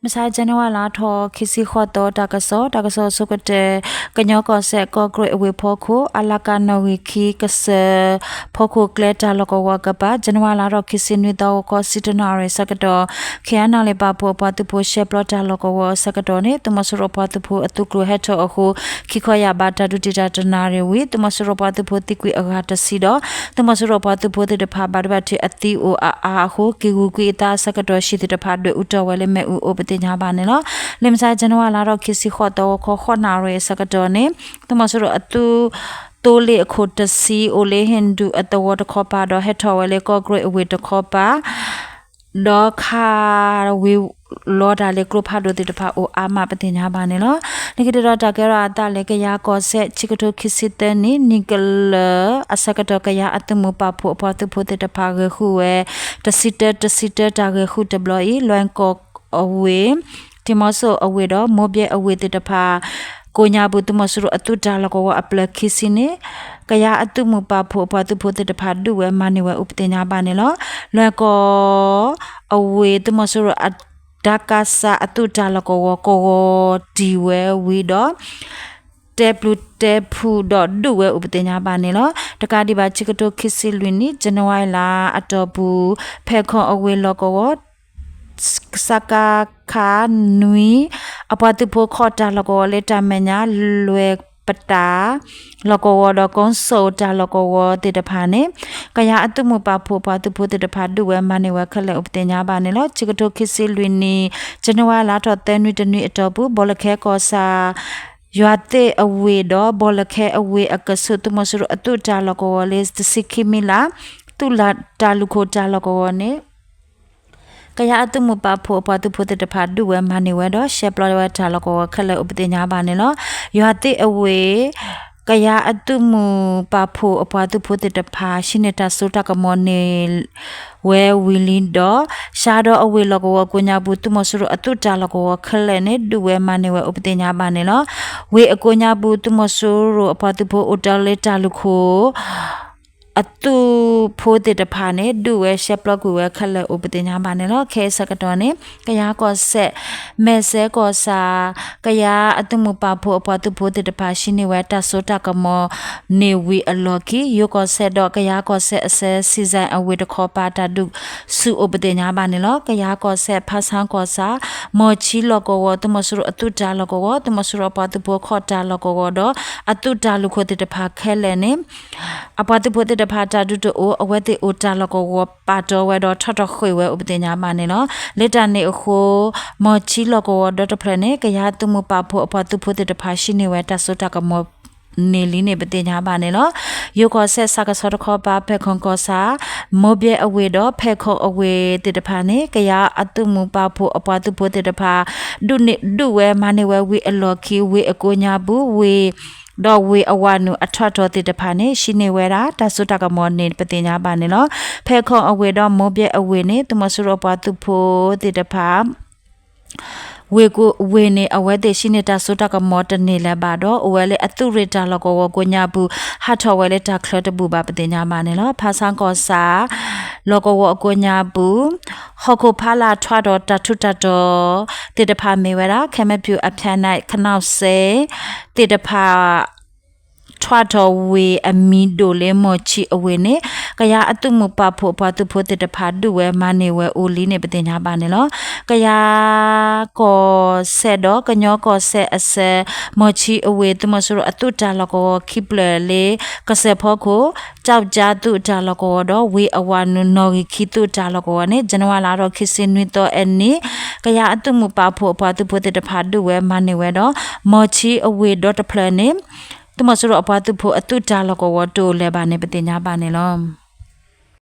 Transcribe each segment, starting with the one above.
မဆါ January လါထီၣ်ခံဆံဃိးသီ တၢ်ကစီၣ်, တၢ်ကစီၣ်အဆိကတၢၢ်, ကညီကီၢ်စဲၣ် ကီၢ်ကရ့ၣ်အဝ့ၢ်ဖီခိၣ် အလါကါနီၣ်ဂံၢ်ခံ ကစၢၢ်ဖီခိၣ်ကျဲ တၢ်လီၢ်ကဝီၤအကပၤ January လါထီၣ်ခံဆံနွံသီ ဂီၤခီဆံတနၣ်ရံၣ်အဆၢကတီၢ် ခ့ၣ်အဲၣ်နီၣ်လ့ၣ် ပာ်ဖှိၣ်အပှၤသုးဖိ ရှဲပျီတၢ်လီၢ်ကဝီၤအဆၢကတီၢ်န့ၣ် သုးမီၤစိရိၤအပှၤသုးဖိအသုးကျိၤဟဲထီၣ်အဃိ ခံခီယာ်ဘး တၢ်ဒုးတံာ်တာ်တနၣ်ရံၣ်ဝံၤ သုးမီၤစိရိၤပှၤသုးဖိသံကွံာ်အဂၤတဆံဒီး သုးမီၤစိရိၤပှၤသုးဖိသ့ၣ်တဖၣ် ဘၣ်ဒိဘၣ်ထံးအသံအိၣ်အါအါအဃိ က့ၤဂုာ်ကွံာ်အသးအဆၢကတီၢ် ဟံၣ်သ့ၣ်တဖၣ် ဒွဲၣ်အူထီၣ်ဝဲလၢမ့ၣ်အူအအိၣ် ပသ့ၣ်ညါဘၣ်န့ၣ်လီၤ. လၢမဆါ January လါထီၣ်ခံဆံဃိးသီ ဂီၤခီဃိးနၣ်ရံၣ်အဆၢကတီၢ်န့ၣ် သုးမီၤစိရိၤအသုးသိလ့ၣ်အခိၣ်တဆံ အိၣ်လၢဟ့ၣ်ဒူၣ်အသဝီတခီပၤဒီး ဟဲထီၣ်ဝဲလၢကီၢ်ကရ့ၣ်အဝ့ၢ်တခီပၤ ဒီးခးဝ့ၤလီၤတၢ်လၢကျိဖးဒိၣ်သ့ၣ်တဖၣ်အိၣ်အါမး ပသ့ၣ်ညါဘၣ်န့ၣ်လီၤ. လၢခံတတီၤ တၢ်ကဲထီၣ်အသးလၢ ကယၤကီၢ်စဲၣ် ခံကထိခံဆံသၢနံၣ် နံၣ်ကလၢၤအဆၢကတီၢ် ကယၤအသုးမုၢ်ပာ်ဖှိၣ်အပှၤသုးဖိသ့ၣ်တဖၣ် ဂဲၤဃုာ်ဝဲ တဆံတၢ တဆံတၢ တၢ်ဂဲၤဃုာ်တဘျီအံၤ လွဲၢ်ကီၢ်အဝ့ၢ် ထံမီၤစိၣ်အဝ့ၢ်ဒီး မိၢ်ဘဲအဝ့ၢ်သ့ၣ်တဖၣ် ကိးညါပူၤ သုးမီၤစိရိၤအသုးတၢ်လီၢ်ကဝီၤအပျဲၢ်ခံဆံန့ၣ် ကယၤအသုးမုၢ်ပာ်ဖှိၣ်အပှၤသုးဖိသ့ၣ်တဖၣ် ဒုးဝဲမၤန့ၢ်ဝဲအိၣ် ပသ့ၣ်ညါဘၣ်န့ၣ်လီၤ. လွဲၢ်ကီၢ်အဝ့ၢ် သုးမီၤစိရိၤအ တၢ်ကးစးအသုးတၢ်လီၢ်ကဝီၤ ကဝီၤတံၢ်ဝဲဝံၤဒီး တဲပျုၤတဲဖုးဒီးဒုးဝဲအိၣ် ပသ့ၣ်ညါဘၣ်န့ၣ်လီၤ. တကးဒံးဘၣ် ခံကထိခံဆံလွံၢ်နံၣ် January လါအတီၢ်ပူၤ ဖဲခီၣ်အဝ့ၢ်လီၢ်ကဝီၤ စကခ နွံ အပှၤသုးဖိခီၣ်တၢ်လီၢ်ကဝီၤလၢတၢ်မဲာ်ညါ လွဲၢ်ပတၢ်လီၢ်ကဝီၤဒီး ကိစိၣ်တၢ်လီၢ်ကဝီၤသ့ၣ်တဖၣ်န့ၣ် ကယၤအသုးမုၢ်ပာ်ဖှိၣ်အပှၤသုးဖိသ့ၣ်တဖၣ် ဒုးဝဲမၤန့ၢ်ဝဲခဲလၢာ်အိၣ် ပသ့ၣ်ညါဘၣ်န့ၣ်လီၤ. ခံကထိခံဆံလွံၢ်နံၣ် January လါထီၣ်သၢနွံတနွံအတီၢ်ပူၤ ဘီလၢခဲကီၢ်ဆၣ် ယွၤသ့ၣ်အဝ့ၢ်ဒီး ဘီလၢခဲအဝ့ၢ်အကဆူး သုးမီၤစိရိၤအသုးတၢ်လီၢ်ကဝီၤလၢ တဆံခံမံလး သုးတၢ်လူၢ်ခိၣ်တၢ်လီၢ်ကဝီၤန့ၣ် ကယၤအသုးမုၢ်ပာ်ဖှိၣ်အပှၤသုးဖိသ့ၣ်တဖၣ် ဒုးဝဲမၤန့ၢ်ဝဲဒီး ရှဲပျီဝဲတၢ်လီၢ်ကဝီၤခဲလၢာ်အိၣ် ပသ့ၣ်ညါဘၣ်န့ၣ်လီၤ. ယွၤသ့ၣ်အဝ့ၢ် ကယၤအသုးမုၢ်ပာ်ဖှိၣ်အပှၤသုးဖိသ့ၣ်တဖၣ် ဟံးန့ၢ်တၢ်စိတၢ်ကမီၤန့ၣ် ဝဲဝံၤလံဒီး ရှါဒီးအဝ့ၢ်လီၢ်ကဝီၤကိးညါပူၤ သုးမီၤစိရိၤအသုးတၢ်လီၢ်ကဝီၤခဲလၢာ်န့ၣ် ဒုးဝဲမၤန့ၢ်ဝဲအိၣ် ပသ့ၣ်ညါဘၣ်န့ၣ်လီၤ. ဝ့ၢ်အကိးညါပူၤ သုးမီၤစိရိၤအပှၤသုးဖိအိၣ်တ့ၢ်လၢတၢ်လူၢ်ခိၣ် အသုးဖိသ့ၣ်တဖၣ်န့ၣ် ဒုးဝဲရှဲပျီကွံာ်ဝဲခဲလၢာ်အိၣ် ပသ့ၣ်ညါဘၣ်န့ၣ်လီၤ. ခဲအံၤအဆၢကတီၢ်န့ၣ် ကယၤကီၢ်စဲၣ် မဲၢ်စဲကီၢ်ဆၣ် ကယၤအသုးမုၢ်ပာ်ဖှိၣ်အပှၤသုးဖိသ့ၣ်တဖၣ် ဟံးန့ၢ်ဝဲတၢ်စိတၢ်ကမီၤန့ၣ်ဝံၤအလီၢ်ခံ ယိၤကီၢ်စဲၣ်ဒီးကယၤကီၢ်စဲၣ်အဆၢ စံၣ်စဲၣ်အဝ့ၢ်တခီပၤ တၢ်ဒုးဆူၣ်အိၣ် ပသ့ၣ်ညါဘၣ်န့ၣ်လီၤ. ကယၤကီၢ်စဲၣ် ဖါဆါကီၢ်ဆၣ် မီၢ်ဆံလီၢ်ကဝီၤ သုးမီၤစိရိၤအသုးတၢ်လီၢ်ကဝီၤ သုးမီၤစိရိၤအပှၤသုးဖိခီၣ်တၢ်လီၢ်ကဝီၤဒီး အသုးတၢ်လူၢ်ခိၣ်သ့ၣ်တဖၣ်ခဲလၢာ်န့ၣ် အပှၤသုးဖိသ့ၣ်တဖၣ်တၢ်ဒုးတအိၣ် အဝဲသ့ၣ်အိၣ်တၢ်လီၢ်ကဝီၤပာ်တီဝဲဒီးထီၣ်ထီၣ်ဃ့ၢ်ဝဲအိၣ် ပသ့ၣ်ညါဘၣ်န့ၣ်လီၤ. လၢတၢ်န့ၣ်အဃိ မီၢ်ဆံလီၢ်ကဝီၤဒီတဖျၢၣ်န့ၣ် ကယၤသုးမုၢ်ပာ်ဖှိၣ်အပှၤသုးဖိသ့ၣ်တဖၣ် ဟံးန့ၢ်ဝဲတၢ်စိတၢ်ကမီၤန့ၣ်လံန့ၣ် ပသ့ၣ်ညါဘၣ်န့ၣ်လီၤ. ယိၤကီၢ်စဲၣ် ဆၣ်ကဆီတခီပၤ ဖဲခီၣ်ကီၢ်ဆၣ် မိၢ်ဘဲအဝ့ၢ်ဒီး ဖဲခီၣ်အဝ့ၢ်သ့ၣ်တဖၣ်န့ၣ် ကယၤအသုးမုၢ်ပာ်ဖှိၣ်အပှၤသုးဖိသ့ၣ်တဖၣ် ဒုးဝဲမၤန့ၢ်ဝဲဝံၤအလီၢ်ခံ ဝ့ၢ်အကိးညါပူၤ ဝ့ၢ် ဒီးဝ့ၢ်အဝၤနုာ်အထီၣ်ထီၣ်သ့ၣ်တဖၣ်န့ၣ် ဟံးန့ၢ်ဝဲဒၣ်တၢ်စိတၢ်ကမီၤန့ၣ် ပသ့ၣ်ညါဘၣ်န့ၣ်လီၤ. ဖဲခီၣ်အဝ့ၢ်ဒီးမိၢ်ဘဲအဝ့ၢ်န့ၣ် သုးမီၤစိရိၤအပှၤသုးဖိသ့ၣ်တဖၣ် ဝ့ၢ်န့ၣ် အဝဲသ့ၣ်ဟံးန့ၢ်တၢ်စိတၢ်ကမီၤတန့ၢ်လၢၤဘၣ်ဒီး အိၣ်ဝဲလၢအသုးရ့ၣ်တၢ်လီၢ်ကဝီၤကိးညါပူၤ ဟးထီၣ်ဝဲလၢတၢ်ချၢတဘူၣ်ဘၣ် ပသ့ၣ်ညါဘၣ်န့ၣ်လီၤ. ဖါဆါကီၢ်ဆၣ် လီၢ်ကဝီၤအကိးညါပူၤ ဟီၣ်ခိၣ်ဖးလၢ်ထွးဒီးတၢ်ထူးတၢ်တီၤသ့ၣ်တဖၣ်မ့ၢ်ဝဲဒၣ် ခဲမပြူၣ်အဖၠးနး ခနီၣ်စဲသ့ၣ်တဖၣ် ထွးထီၣ်ဝ့ၢ်အမံၤဒိၣ်လၢမီၢ်ဆံအဝ့ၢ်န့ၣ် ကယၤအသုးမုၢ်ပာ်ဖှိၣ်အပှၤသုးဖိသ့ၣ်တဖၣ် ဒုးဝဲမၤန့ၢ်ဝဲအိၣ်လံန့ၣ် ပသ့ၣ်ညါဘၣ်န့ၣ်လီၤ. ကယၤကီၢ်စဲၣ်ဒီးကညီကီၢ်စဲၣ်အဆၢ မီၢ်ဆံအဝ့ၢ် သုးမီၤစိရိၤအသုးတၢ်လီၢ်ကဝီၤခံဖျၢၣ်လၢ ကစၢၢ်ဖီခိၣ် ကၠီၣ်ကၠါသုးတၢ်လီၢ်ကဝီၤဒီး ဝ့ၢ်အဝၤနုာ်နီၣ်ဂံၢ်ခံသုးတၢ်လီၢ်ကဝီၤန့ၣ် ဇန်နဝါလါထီၣ်ခံဆံနွံသီအနံၤ ကယၤအသုးမုၢ်ပာ်ဖှိၣ်အပှၤသုးဖိသ့ၣ်တဖၣ် ဒုးဝဲမၤန့ၢ်ဝဲဒီး မီၢ်ဆံအဝ့ၢ်ဒီတဖျၢၣ်န့ၣ် သုးမီၤစိရိၤအပှၤသုးဖိအသုးတၢ်လီၢ်ကဝီၤတအိၣ်လၢၤဘၣ်န့ၣ် ပသ့ၣ်ညါဘၣ်န့ၣ်လီၤ.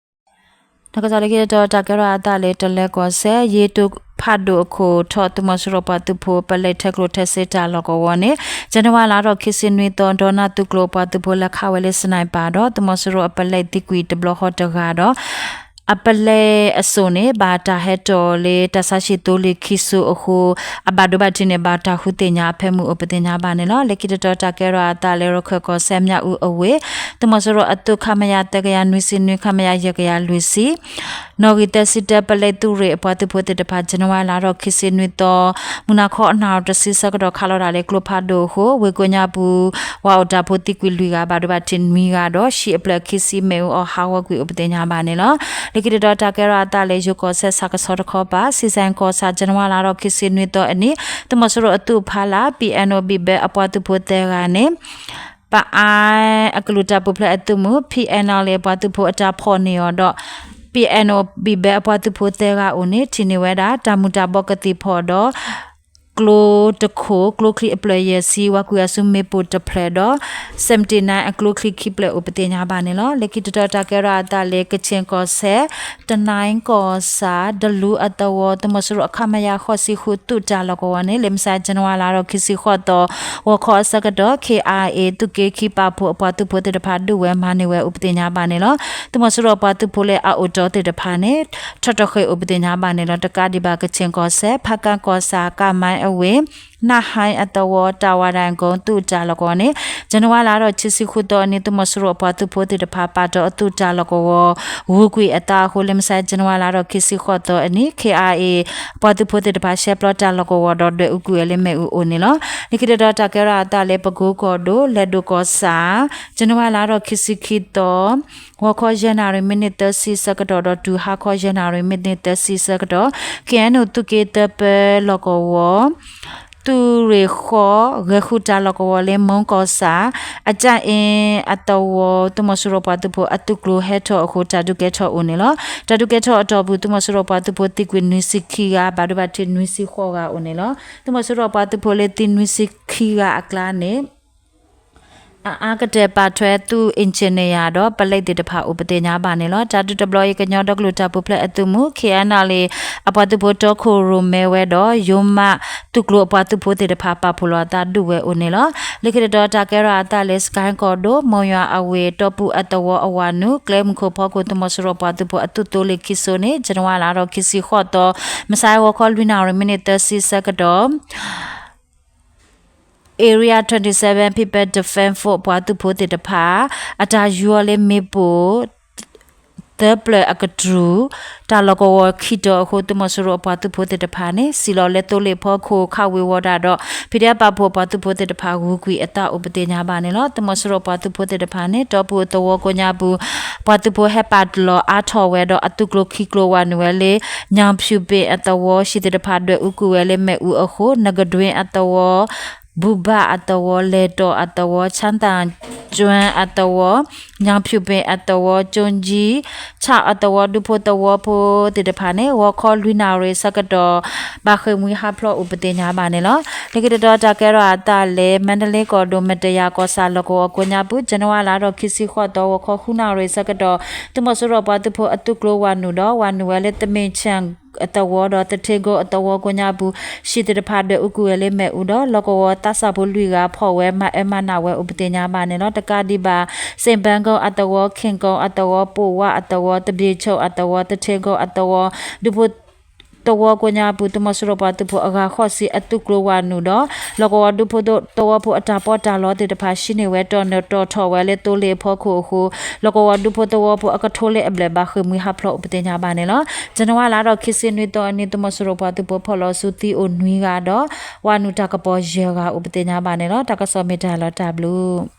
တၢ်ကစီၣ်လၢခံတတီၤ တၢ်ကဲထီၣ်အသးလၢတလၢကီၢ်စဲၣ် ယ့ၢ်တိဖးဒိၣ်အခိၣ်ထီၣ် သုးမီၤစိရိၤအပှၤသုးဖိ ပလဲးထဲကျိၣ်ထဲစ့တၢ်လီၢ်ကဝီၤန့ၣ် ဇန်နဝါလါထီၣ်ခံဆံနွံသီ ဒီးနၢ်သုးကျိၤအပှၤသုးဖိလဲၤခးဝဲလၢ sniper ဒီး သုးမီၤစိရိၤအပလဲးသံကွံာ်တဘျီဃီတဂၤဒီး အပလဲအစိၤန့ၣ် ဘၣ်တၢ်ဟဲတီၣ်လၢတၢ်ဆါဟံၣ်သိလ့ၣ်ခံစိၤအဃိ အဘၣ်ဒိဘၣ်ထံးန့ၣ် ဘၣ်တၢ်ဃုသ့ၣ်ညါအဖၢမုၢ်အိၣ်ပသ့ၣ်ညါဘၣ်န့ၣ်လီၤ. လၢခံတတီၤတၢ်ကဲထီၣ်အသးလၢ ရခၢၣ်ကီၢ်စဲၣ် မၠးအူအဝ့ၢ် သုးမီၤစိရိၤအသုး ခမရ သၢကယၤနွံဆံနွံ ခမရ ယဲၢ်ကယၤလွံၢ်ဆံ နီၣ်ဂံၢ်သၢဆံတၢ ပလဲသုးရ့ၣ်အပှၤသုးဖိသ့ၣ်တဖၣ် ဇန်နဝါလါထီၣ်ခံဆံနွံသီ မုၢ်နၤခီအနၣ်ရံၣ်တဆံဆၢကတီၢ် ခးလီၤတၢ်လၢကျိဖးဒိၣ်အဃိ ဝ့ၢ်ကိးညါပူၤ ဝၤအိၣ်တၢ်ဖိသံကွံာ်လွံၢ်ဂၤ ဘၣ်ဒိဘၣ်ထံးနွံဂၤဒီး ဟံၣ်အဖျၢၣ်ခံဆံမ့ၣ်အူအီၣ်ဟးဂီၤကွံာ်အိၣ်ပသ့ၣ်ညါဘၣ်န့ၣ်လီၤ. လၢခံတတီၤတၢ်ကဲထီၣ်အသးလၢ ယိၤကီၢ်စဲၣ် ဆၣ်ကဆီတခီပၤ စံးစဲၣ်ကီၢ်ဆၣ် ဇန်နဝါလါထီၣ်ခံဆံနွံသီအနံၤ သုးမီၤစိရိၤအသုးဖီလာ် ပံၣ်အဲၣ်အိၣ် ဘံၣ်ဘဲအပှၤသုးဖိသၢဂၤန့ၣ် ပအါအကလုာ်တၢ်ပူၤဖျဲးအသုးမုၢ် ပံၣ်အဲၣ်လ်အ့ၣ် အပှၤသုးဖိအတၢ်ဖီၣ်န့ၢ်အီၤဒီး ပံၣ်အဲၣ်အိၣ် ဘံၣ်ဘဲအပှၤသုးဖိသၢဂၤအိၣ်န့ၣ် ထံၣ်န့ၢ်ဝဲဒၣ် တၢ်မူၤတၢ်ဘှီကသံၣ်ဖီၣ်ဒီး ကျိတခိၣ် ကျိချံအဖျၢၣ်ယဲၢ်ဆံ ဝၤကွံာ်အစုမ့ၣ်ပိၢ်တဖျၢၣ်ဒီး seventy nine အကျိချံခံဖျၢၣ်အိၣ်ပသ့ၣ်ညါဘၣ်န့ၣ်လီၤ. လၢခံတတီၤတၢ်ကဲထီၣ်အသးလၢ ကချ့ၣ်ကီၢ်စဲၣ် တနၣ်ကီၢ်ဆၣ် ဒလူအသဝီ သုးမီၤစိရိၤအ ခမရ ဃိးဆံဃု သုးတၢ်လီၢ်ကဝီၤန့ၣ် လၢမုၢ်ဆါ ဇန်နဝါလါထီၣ်ခံဆံဃိးသီ ဂီၤခီအဆၢကတီၢ် ခ့ၣ်အါအ့ၣ် သုးက့ခံပာ်ဖှိၣ်အပှၤသုးဖိသ့ၣ်တဖၣ် ဒုးဝဲမၤန့ၢ်ဝဲအိၣ်ပသ့ၣ်ညါဘၣ်န့ၣ်လီၤ. သုးမီၤစိရိၤအပှၤသုးဖိလၢအအိၣ်တီသ့ၣ်တဖၣ်န့ၣ် ထီၣ်ထီၣ်ဃ့ၢ်အိၣ်ပသ့ၣ်ညါဘၣ်န့ၣ်လီၤ. တကးဒံးဘၣ် ကချ့ၣ်ကီၢ်စဲၣ် ဖးကၣ်ကီၢ်ဆၣ် ကၣ်မါအဝ့ၢ် နၢ်ဟါအသဝီ တၢ်ဝါဒၣ်ကိ သုးတၢ်လီၢ်ကဝီၤန့ၣ် ဇန်နဝါလါထီၣ်ခံဆံဃုသီအနံၤ သုးမီၤစိရိၤအပှၤသုးဖိသ့ၣ်တဖၣ် ပာ်တီၤအသုးတၢ်လီၢ်ကဝီၤ ဂုာ်ကွံာ်အသးအဃိ လၢမုၢ်ဆါ ဇန်နဝါလါထီၣ်ခံဆံဃိးသီအနံၤ ခ့ၣ်အါအ့ၣ် အပှၤသုးဖိသ့ၣ်တဖၣ် ရှဲပျီတၢ်လီၢ်ကဝီၤဒီး ဒွဲၣ်အူကွံာ်ဝဲလၢမ့ၣ်အူအအိၣ်န့ၣ်လီၤ. လၢခံတတီၤတၢ်ကဲထီၣ်အသးလၢ ပကိကီၢ်ဒိၣ် လဲၤဒိၣ်ကီၢ်ဆၣ် ဇန်နဝါလါထီၣ်ခံဆံခံသီ ဂီၤခီယဲၢ်နၣ်ရံၣ်မံးနံးသၢဆံဆၢကတီၢ်ဒီးတုၤဟါခီယဲၢ်နၣ်ရံၣ်မံးနံးသၢဆံဆၢကတီၢ် ခ့ၣ်အဲၣ်အိၣ်သုးက့သၢပၢလီၢ်ကဝီၤ သုးရ့ၣ်ဃီ ဂဲၤဃုတၢ်လီၢ်ကဝီၤလၢ မူကီၢ်ဆၣ် အကၠၣ်အ့အသဝီ သုးမီၤစိရိၤပှၤသုးဖိအသုးကျိၤဟဲထီၣ်အဃိ တၢ်ဒုးကဲထီၣ်အိၣ်န့ၣ်လီၤ. တၢ်ဒုးကဲထီၣ်အတီၢ်ပူၤ သုးမီၤစိရိၤပှၤသုးဖိသံကွံာ်နွံဆံခံဂၤ ဘၣ်ဒိဘၣ်ထံးနွံဆံဃိးဂၤအိၣ်န့ၣ်လီၤ. သုးမီၤစိရိၤပှၤသုးဖိလၢသံနွံဆံခံဂၤအကျါန့ၣ် အအါကတၢၢ်ပာ်ထွဲသုး engineer ဒီး ပလဲသ့ၣ်တဖၣ်အိၣ်ပသ့ၣ်ညါဘၣ်န့ၣ်လီၤ. တၢ်ဒုးတဘျီအံၤ ကညီဒီကလုာ်တၢ်ပူၤဖျဲးအသုးမုၢ် ခ့ၣ်အဲၣ်လ်အ့ၣ် အပှၤသုးဖိတီခိၣ်ရိၣ်မဲဝဲဒီး ယိမးသုးကျိၤအပှၤသုးဖိသ့ၣ်တဖၣ် ပာ်ဖှိၣ်လီၤအသးဒုးဝဲအိၣ်န့ၣ်လီၤ. လၢခံတတီၤတၢ်ကဲထီၣ်အသးလၢ စကဲၣ်ကီၢ်ဒိၣ် မိၢ်ယွၤအဝ့ၢ် တီၢ်ပူၤအသဝီအဝၤနုာ် ကျဲမုၢ်ခိၣ်ဖီခိၣ် သုးမီၤစိရိၤပှၤသုးဖိအသုးသိလ့ၣ်ခံစိၤန့ၣ် ဇန်နဝါလါထီၣ်ခံဆံဃိးသီ မုၢ်ဆါဂီၤခီလွံၢ်နၣ်ရံၣ်မံးနံးသၢဆံဆၢကတီၢ် Area twenty seven People Defence Force ပှၤသုးဖိသ့ၣ်တဖၣ် အတၢ်ယူၤအီၤလၢမ့ၣ်ပိၢ် သၢဖျၢၣ်အကတြူၢ် တၢ်လီၢ်ကဝီၤခံတီၤအဃိ သုးမီၤစိရိၤအပှၤသုးဖိသ့ၣ်တဖၣ်န့ၣ် စံၣ်လီၤလၢသိလ့ၣ်ဖီခိၣ် ခးဝ့ၤဝီၤတၢ်ဒီး ဖံးဒဲးပာ်ဖှိၣ်ပှၤသုးဖိသ့ၣ်တဖၣ် ဂုာ်ကွံာ်အသးအိၣ်ပသ့ၣ်ညါဘၣ်န့ၣ်လီၤ. သုးမီၤစိရိၤပှၤသုးဖိသ့ၣ်တဖၣ်န့ၣ် တီၢ်ပူၤအသဝီကိးညါပူၤ ပှၤသုးဖိဟဲပာ်တလီၤအါထီၣ်ဝဲဒီး အသုးကျိၤခံကျိၤဝၤနုာ်ဝဲလၢ ညၣ်ဖၠူၣ်ပ့ၣ်အသဝီ ဟံၣ်သ့ၣ်တဖၣ်ဒွဲၣ်အူကွံာ်ဝဲလၢမ့ၣ်အူအဃိ နကဒွံအသဝီ ဘူဘၣ်အသဝီ လဲၤတီၣ်အသဝီ ဆၣ်သၣ်ကၠွၣ်အသဝီ ညၣ်ဖၠူၣ်ပ့ၣ်အသဝီ ကၠိကၠံ ဆၣ်အသဝီ ဒူဖိသဝီဖိသ့ၣ်တဖၣ်န့ၣ် ဂီၤခီလွံၢ်နၣ်ရံၣ်ဆၢကတီၢ် ဘၣ်ဃ့ၢ်မှံဟးဖျိးအိၣ်ပသ့ၣ်ညါဘၣ်န့ၣ်လီၤ. လၢခံတတီၤတၢ်ကဲထီၣ်အသးလၢ မါဒလ့ကီၢ်ဒိၣ် မတယၤကီၢ်ဆၣ်လီၢ်ကဝီၤကိးညါပူၤ ဇန်နဝါလါထီၣ်ခံဆံဃိးသီ ဂီၤခီဃုနၣ်ရံၣ်ဆၢကတီၢ် သုးမီၤစိရိၤပှၤသုးဖိအသုးကျိၤဝၤနုာ်ဒီး ဝၤနုာ်ဝဲလၢ သမ့ၣ်ဆၣ် အသဝီဒီး သထ့ကိအသဝီကိးညါပူၤ ဟံၣ်သ့ၣ်တဖၣ်ဒွဲၣ်အူကွံာ်ဝဲလၢမ့ၣ်အူဒီး လီၢ်ကဝီၤသးစၢ်ဖိလွံၢ်ဂၤဖီၣ်ဝဲ မၤအၢမၤနးဝဲအိၣ်ပသ့ၣ်ညါဘၣ်န့ၣ်လီၤ. တကးဒံးဘၣ် စ့ၣ်ဘၢကီအသဝီ ခ့ၣ်ကီအသဝီ ပိာ်ဝါအသဝီ သဘံၣ်ဆိၣ်အသဝီ သထ့ကိအသဝီ ဒူဖိသဝီကိးညါပူၤ သုးမီၤစိရိၤပှၤသုးဖိအဂၤဃိးဆံအသုးကျိၤဝၤနုာ်ဒီး လီၢ်ကဝီၤဒူဖိသဝီဖိအတၢ်ပီးတၢ်လီသ့ၣ်တဖၣ် ဟံးန့ၢ်ဝဲတီၢ်နၢၤတီၢ်ထီၣ်ဝဲလၢသိလ့ၣ်အဖီခိၣ်အဃိ လီၢ်ကဝီၤဒူဖိသဝီဖိအကထိလၢအဘျဲၣ် ဘၣ်ဃ့ၢ်မှံဟးဖျိးအိၣ်ပသ့ၣ်ညါဘၣ်န့ၣ်လီၤ. ဇန်နဝါလါထီၣ်ခံဆံနွံသီအနံၤ သုးမီၤစိရိၤပှၤသုးဖိဖီၣ်လီၤဆူသံအိၣ်နွံဂၤဒီး ဝၤနုာ်တၢ်ကပီၤယဲၢ်ဂၤအိၣ်ပသ့ၣ်ညါဘၣ်န့ၣ်လီၤ. တၢ်ကစီၣ်မ့ၢ်တၢ်လီၤတၢ်ဘျုး